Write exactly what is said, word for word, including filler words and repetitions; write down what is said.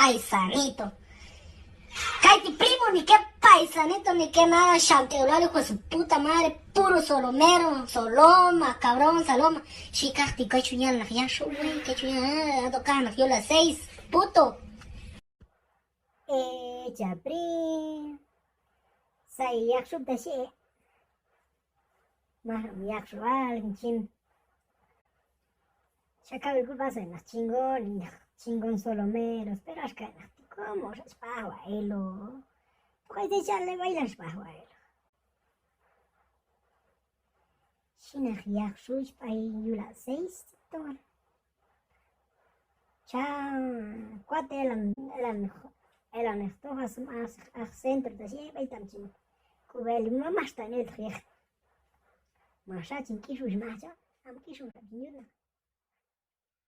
Paisanito. Kayti' primo, ni qué paisanito, ni qué nada, xan te ulal, hijo de su puta madre, puro solomero, soloma, cabrón, saloma. Xhi kaqti', kay ch'unyal naq yaqxu, güey, kay ch'unyal, ah, ato kaq naq yul a seis, puto. Eh, chapri. Say yaqxu ta xhi. Maj yaqxu wal chin. Xa kawil k'ul b'ay say naq chingón, naq chingón solomeros, pero axka naq ti' como xa chi pajwa elo. Tuqay te chale b'ay lan chi pajwa elo. Xhi naq yaqxu chi b'ay yul a seis, tol. Cha, cuatro elan, elan, elan, ex toja sum aj, aj centro ta xhi, b'ay tam chin k'ub'el, ma, max ta nel toq yej. Max xa chin k'ixux max cha, am k'ixux xa chin yut naq.